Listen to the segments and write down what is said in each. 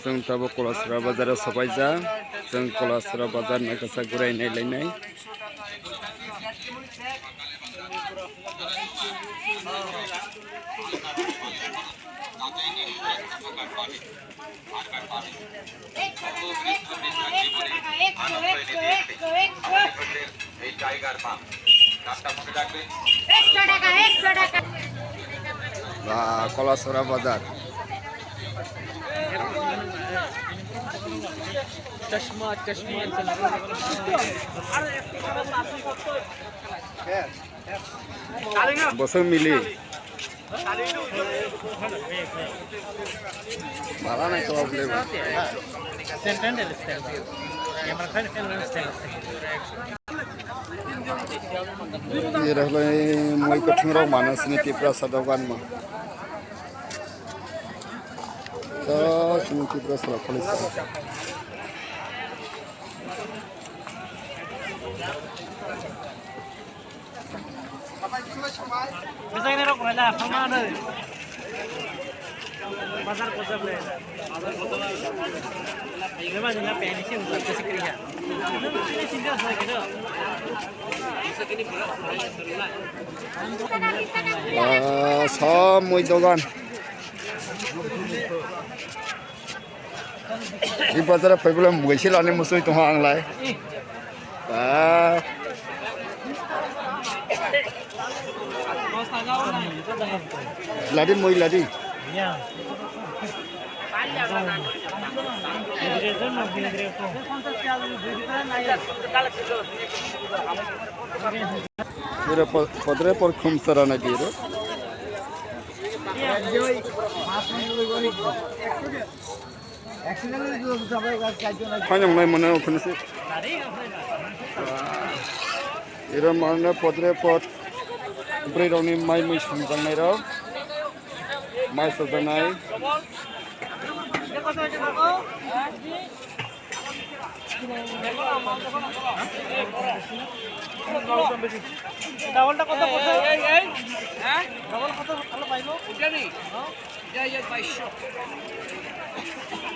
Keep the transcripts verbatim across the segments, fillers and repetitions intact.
Chwng tabuk Kolasra bazar o sopaijak. Chwng Kolasra bazar no kisa gurai nai lainai. এই tiger pump, নামটা মনে রাখবেন। একশো টাকা, একশো টাকা। বা, কলাছড়া বাজার। চশমা, চশমা, চশমা। বসে মিলি। Bala nai to problem. Ira hlai moi kwthwng rok mano sini Tiprasa dogan ma. To sini Tiprasa rok khali. Bazar kosok le. Bebas na peni sih usah kesi kiri ya. Ah, sa moi dogan. I bazar o phaiphila mui se lani musui tongo ang lai. Ah. Ladi mui ladi. Ira po-, podre por khum sarana diro. Phainyang nai mano khunsi. Ira mano podre pod bwrwi rokni mai mui songjaknai rok. Mai sojaknai. Double টা কত পড়ছে? হ্যাঁ? Double কত ভালো পাইবো? এটা নি? হ্যাঁ? এটা, এটা বাইশশো।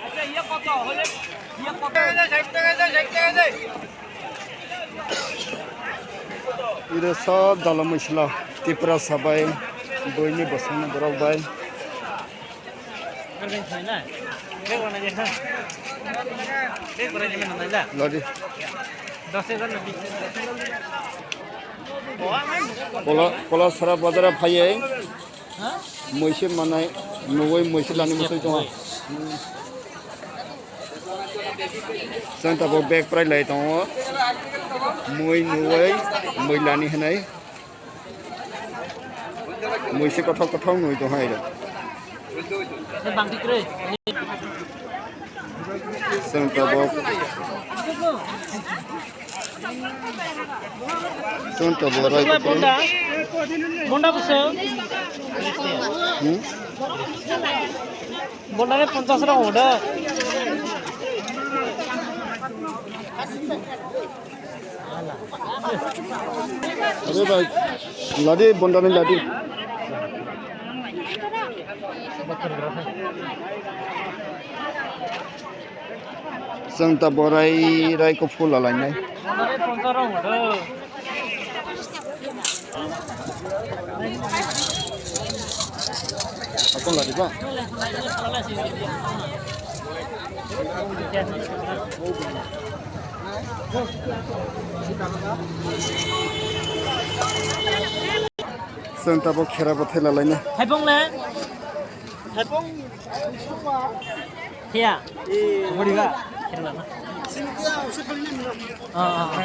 আচ্ছা, ইয়ে কত? হলে ইয়ে কত? ষাট টাকা দেয়, ষাট টাকা দেয়। Iro sob dala mwisla Tiprasa bai buini bwswkni borok bai. Lodi. Kola, Kolasra bazar o phaiwi. Muisi manai, nugui muisi lani muisui tongo. Chwng tabuk bag prai lai tongo. Mui nugui, mui lani hinui. Muisi kothok kothok nugui tongo airo. Chwng tabuk. Chwng tabuk rai. Bonda. Bonda bwswk. Hmm? Bonda ni ponchas rok hoda. Are bhai, ladi, bonda ni ladi. Chwng ta borai rai ko phul alainai. Akon ladi ba? Chwng tabuk khera bwthai lalaina. Haibong le? Haibong. Phiya. Boriga. Khera lana. Ah, ah, ah.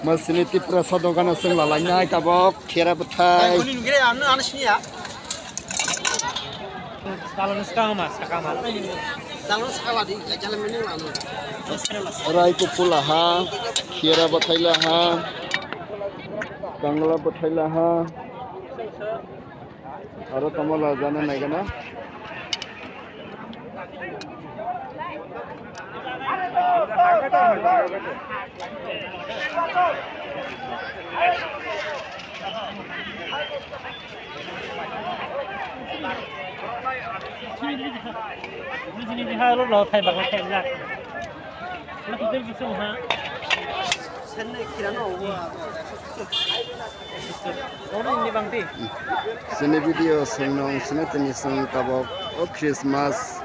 Masini Tiprasa dogano chwng lalainai tabuk khera bwthai. Ani nugire ano ano siniya. Salon skang ma, skang ma. Salon skala di, jalan mending lama. Rai kupula ha, khiera bwthai la ha, kangla bwthai la ha. Aro tamo la jana nai gana. Sini video swngnong sini tini song tabok o Christmas